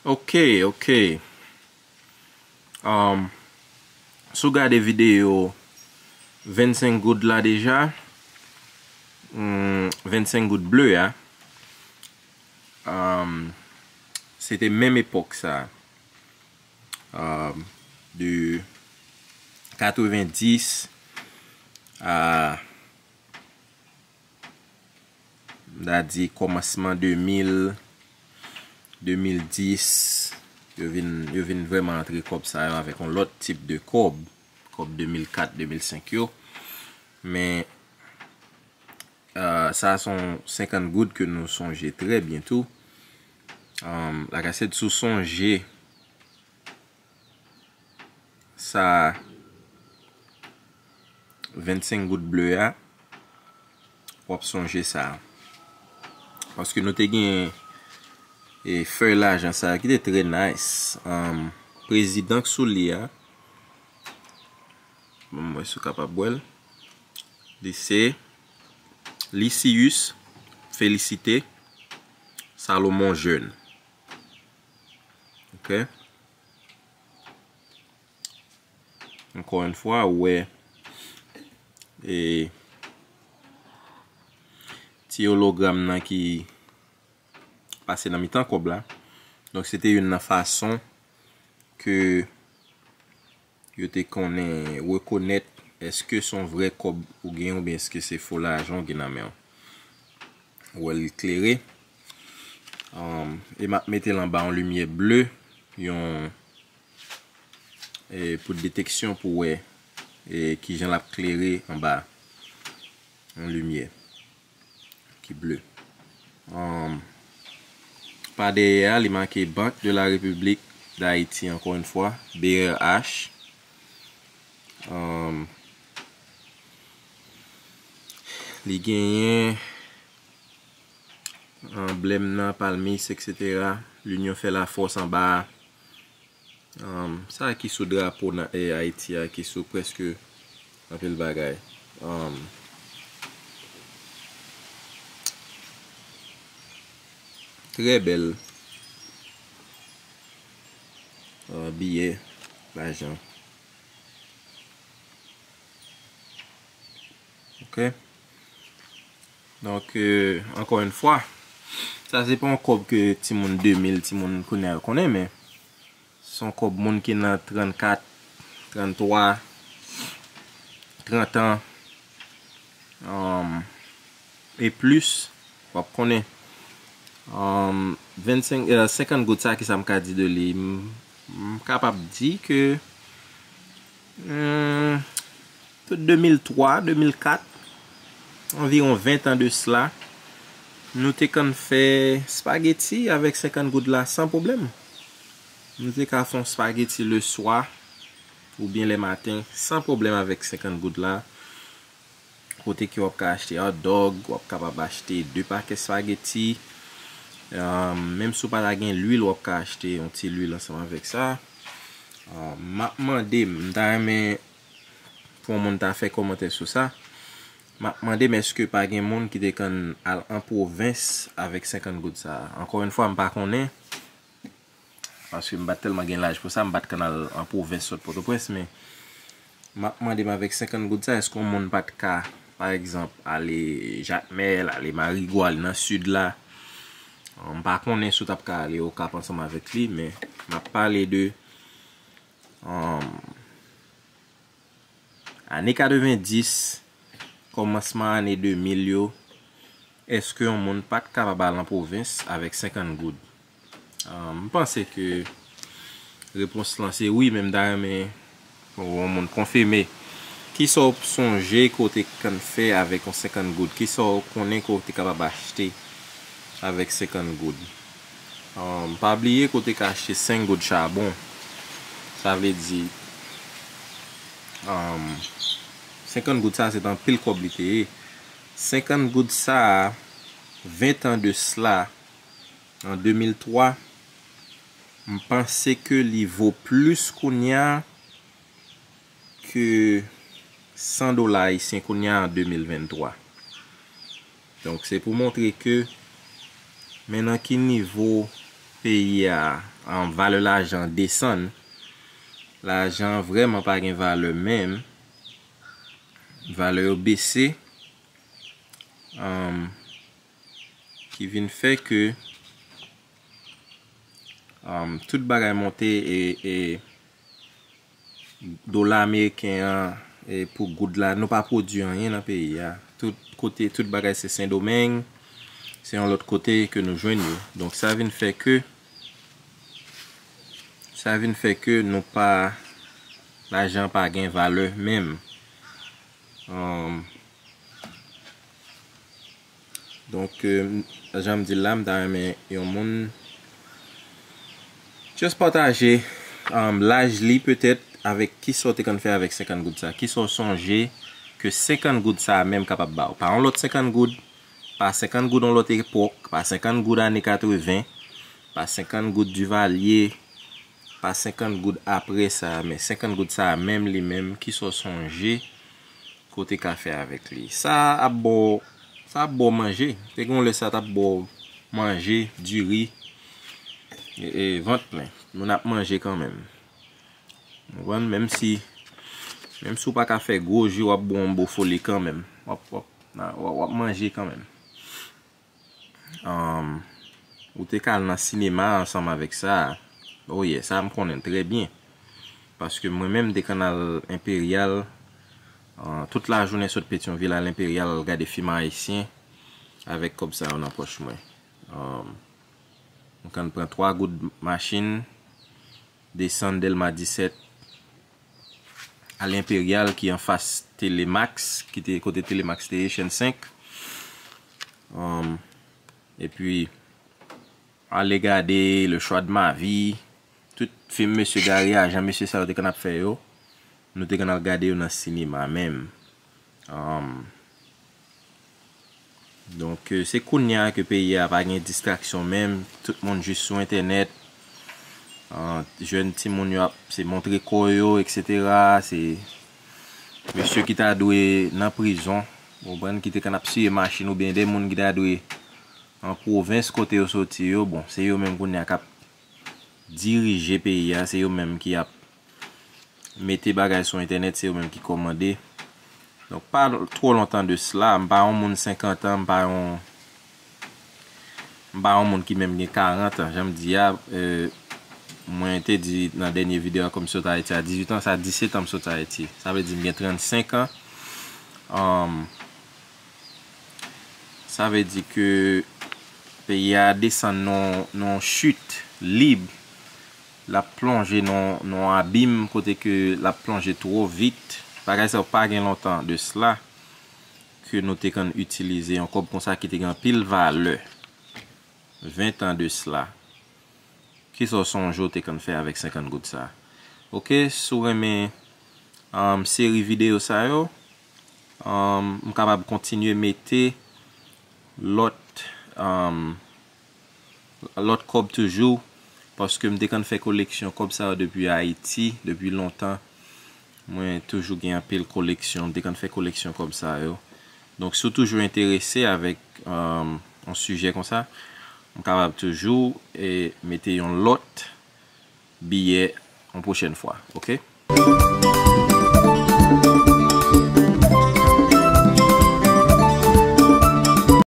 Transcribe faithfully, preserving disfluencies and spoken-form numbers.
Ok, ok. Um, si w gade videyo vennsenk goud la deja, hmm, vennsenk goud ble a, um, se te menm epòk sa, um, de katrevendis a, m ta di kòmansman de mil, de mil dis, yo vin, yo vin vrèman antre kòb sa yo avèk yon lòt tip de kòb, kòb de mil kat, de mil senk yo. Men, euh, sa a se yon senkant goud ke nou sonje trè byen tou. Um, like I said, si w sonje sa vennsenk goud ble a, w ap sonje sa. Paske nou te gen, e, fèy lajan sa ki te trè nice. Um, prezidan k sou li a, bon, mwen si w kapab wè l. Li se Lysius Félicité Salomon Jeune. Ok? Ankò yon fwa, ou wè, e, ti ologram nan ki pase nan mitan kòb la. Donk, se te youn nan fason ke yo te konnen rekonèt èske se yon vrè kòb ou gen oubyen èske se fo lajan ou gen nan men w. Ou wè l klere. Um, e m ap mete l anba yon limyè ble, yon, e, pou deteksyon pou wè, e, kijan l ap klere anba yon limyè ki ble. Um, pa dèyè a, li make Banque de la République d'Haïti, ankò yon fwa, B R H. Um, li genyen anblèm nan, palmis, et cetera. L'union fait la force anba a. Um, sa ki sou drapo na, e, Ayiti a, ki sou prèske anpil bagay. Um, trè bèl, uh, biyè lajan. Ok. Donk, euh, ankò yon fwa, sa se pa yon kòb ke timoun de mil, timoun kounye a yo konnen, men se yon kòb moun ki nan trannkat, tranntwa, trant an, um, e plis, w ap konnen. Um, vennsenk, euh, senkant goud sa, ki sa m ka di de li? M, m kapab di ke, hmm, tout de mil twa, de mil kat, anviwon ven tan de sila, nou te konn fè spageti avèk senkant goud la san pwoblèm. Nou te ka fè yon spageti leswa oubyen lè maten san pwoblèm avèk senkant goud la. Kote ke w ap ka achte hot dog, w ap kapab achte de pakèt spageti. Um, menm si w pa ta gen lwil, w ap ka achte yon ti lwil ansanm avèk sa. Um, m ap mande, m ta renmen pou yon moun ta fè kòmantè sou sa. M ap mande m èske pa gen moun ki te konn al an pwovens avèk senkant goud sa. Ankò yon fwa, m pa konnen. Paske m pa t tèlman gen laj pou sa, m pa t konn al an pwovens sot Pòtoprens, men m ap mande m avèk senkant goud sa, èske yon moun pa t ka, pa egzanp, ale Jakmèl, ale Marigo, ale nan sid la? M pa konnen si w t ap ka ale Okap ansanm avèk li, men m ap pale de, um, ane katrevendis, kòmansman ane de mil yo, èske yon moun pa t kapab al an pwovens avèk senkant goud? Ah, m panse ke repons lan se wi, men m ta renmen yon moun konfime. Kisa w sonje ke w te konn fè avèk yon senkant goud? Kisa w konnen ke w te kapab achte avèk senkant goud? Um, pa bliye ke w te ka achte senk goud chabon. Sa vle di, um, senkant goud sa, se t anpil kòb li te ye. Senkant goud sa, ven tan de sila, an de mil twa, m panse ke li vo plis kounye a ke san dola ayisyen kounye a an de mil venntwa. Donk, se pou montre ke men nan ki nivo peyi a, um, valè lajan desann. Lajan vrèman pa gen valè menm. Valè yo bese. Um, ki vin fè ke, um, tout bagay monte e, e dola ameriken an, e pou goud la, nou pa pwodui anyen nan peyi a. Tout kote, tout bagay se Sendomeng, se yon lòt kote ke nou jwenn yo. Donk sa vin fè ke, sa vin fè ke nou pa, lajan pa gen valè menm. Um, Donk, euh, jan m di l la, m ta renmen yon moun just pataje, um, laj li petèt avèk kisa w te konn fè avèk senkant goud sa. Kisa w sonje ke senkant goud sa menm kapab ba w. Pa yon lòt senkant goud, pa senkant goud yon lòt epòk, pa senkant goud ane katreven, pa senkant goud Duvalier, pa senkant goud apre sa, men senkant goud sa menm li menm, kisa w sonje ke w te ka fè avèk li. Sa ap ba w, sa ap ba w manje. Te gen yon lè sa t ap ba w manje, diri, e, e, vant plen. Moun ap manje kanmenm. Ou konprann? Menm si, menm si w pa ka fè gwo je, w ap ba w yon bo foli kanmenm. W ap, w ap, w ap, w ap manje kanmenm. Um, ou te ka al nan sinema ansanm avèk sa. Oh yeah, sa m konnen l trè byen. Paske mwen menm, m te konn al Enperyal, uh, tout lajounen sot Petyonvil al Enperyal al gade fim ayisyen avèk kòb sa yo nan pòch mwen. Um, m konn pran twa goud machin, desann Dèlma disèt, al Enperyal ki anfas Telemax, ki te kote Telemax te ye, chèn senk. Um, epi, ale gade Le Choix de ma vie, tout fim Mesye Gary a, jan mesye sa yo te konn ap fè yo, nou te konn al gade yo nan sinema menm. Um, Donk, euh, se kounye a ke peyi a pa gen distraksyon menm. Tout moun jis sou entènèt. Ah, jèn timoun yo ap, se montre kò yo, etsetera. Se mesye ki ta dwe nan prizon, ou konprann, ki te konn ap siye machin, oubyen de moun ki ta dwe an pwovens kote yo soti yo. Bon, se yo menm kounye a k ap dirije peyi a, se yo menm ki ap mete bagay sou entènèt, se yo menm ki kòmande. Donk, pa two lontan de sila, m pa yon moun senkant an, m pa yon, m pa yon moun ki menm gen karant an. Jan m di a, euh, mwen te di nan dènye videyo a, kòmsi w ta Ayiti a dizuit an, sa diset an m sot Ayiti. Sa vle di m gen trannsenk an. Um, sa vle di ke peyi a desann nan, nan yon chit lib. L ap plonje nan, nan yon abim kote ke l ap plonje twò vit. Bagay sa yo pa gen lontan de sila ke nou te konn itilize yon kòb konsa ki te gen anpil valè. Ven tan de sila. Kisa w sonje w te konn fè avèk senkant goud sa? Oke, si w renmen, um, seri videyo sa yo, um, m kapab kontinye mete lòt, um, lòt kòb toujou, paske m te konn fè koleksyon kòb sa yo depi Ayiti, depi lontan. Mwen toujou gen anpil koleksyon, m te konn fè koleksyon kòb sa yo. Donk, si w toujou enterese avèk, um, yon sijè konsa, m kapab toujou, e, mete yon lòt biyè yon pwochèn fwa, oke?